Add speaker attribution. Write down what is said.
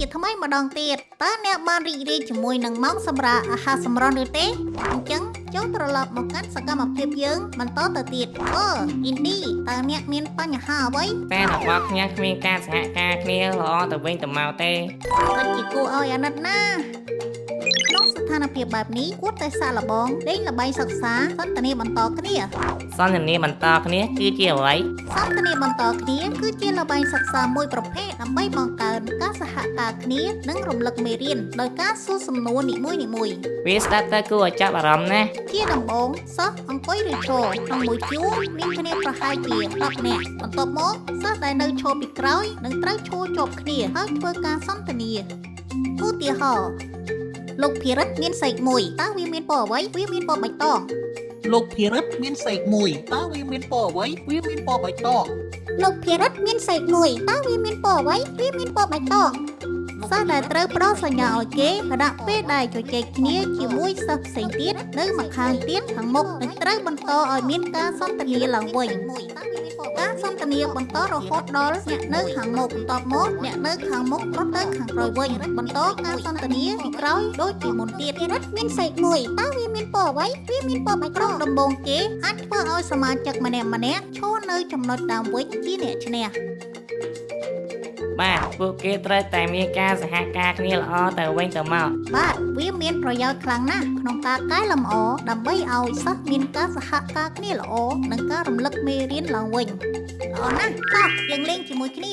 Speaker 1: ជាថ្មីម្ដងទៀតតើអ្នកបានរីករាយជាមួយនឹងម៉ោងសម្រាប់អាហារសម្រន់ឬទេអញ្ចឹងចូលត្រឡប់មកកាន់សកម្មភាពយើងបន្តទៅទៀតអឺអ៊ីនឌីតើអ្នកមានបញ្ហាអ្វី
Speaker 2: តែរបស់ខ្ញុំគ្មានការសហការគ្នាល្អទៅវិញទៅមកទេ
Speaker 1: ពិតជាគួរឲ្យអាណិតណាស់ក្នុងស្ថានភាពបែបនេះគួរតែសាកល្បងលេងល្បែងសិក្សាសន្ទនាបន្តគ្នា
Speaker 2: សន្ទនាបន្តគ្នាគឺជាអ្វី
Speaker 1: សន្ទនាបន្តគ្នាគឺជាល្បែងសិក្សាមួយប្រភេទដើម្បីបង្កើនការសហការគ្នានិងរំលឹកមេរៀនដោយការសួរសំណួរនីមួយៗ
Speaker 2: វាស្ដាប់ទៅគួរឲ្យចាប់អារម្មណ៍ណាស់
Speaker 1: ជាដំបូងសិស្សអង្គុយឬឈរក្នុងមួយជួរមានគ្នាប្រហែលជា10នាក់បន្ទាប់មកសិស្សដែលនៅឈរពីក្រោយនឹងត្រូវឈរជាប់គ្នាហើយធ្វើការសន្ទនាឧទាហរណ៍លោកភិរិទ្ធមានសេកមួយតើវាមានពណ៌អ្វីវាមានពណ៌បៃតង
Speaker 3: លោកភិរិទ្ធមានសេកមួយតើវាមានពណ៌អ្វីវាមានពណ៌បៃតង
Speaker 1: លោកភិរិទ្ធមានសេកមួយតើវាមានពណ៌អ្វីវាមានពណ៌បៃតងសិស្សដែលត្រូវផ្ដល់សញ្ញាឲ្យគេខណៈពេលដែលជជែកគ្នាជាមួយសិស្សផ្សេងទៀតនៅម្ខាងទៀតខាងមុខនឹងត្រូវបន្តឲ្យមានការសន្ទនាឡើងវិញការសន្ទនាបន្តរហូតដល់អ្នកនៅខាងមុខបន្ទាប់មកអ្នកនៅខាងមុខរត់ទៅខាងក្រោយវិញបន្តការសន្ទនាពីក្រោយដូចពីមុនទៀតភិរិទ្ធមានសេកមួយតើវាមានពណ៌អ្វីវាមានពណ៌បៃតងដំបូងគេអាចធ្វើឲ្យសមាជិកម្នាក់ៗឈរនៅចំណុចដើមវិញជាអ្នកឈ្នះ
Speaker 2: បាទពួកគេត្រូវតែមានការសហការគ្នាល្អទៅវិញទៅមក
Speaker 1: បាទវាមានប្រយោជន៍ខ្លាំងណាស់ក្នុងការកែលម្អដើម្បីឲ្យសិស្សមានការសហការគ្នាល្អនិងការរំលឹកមេរៀនឡើងវិញល្អណាស់តោះយើងលេងជាមួយគ្នា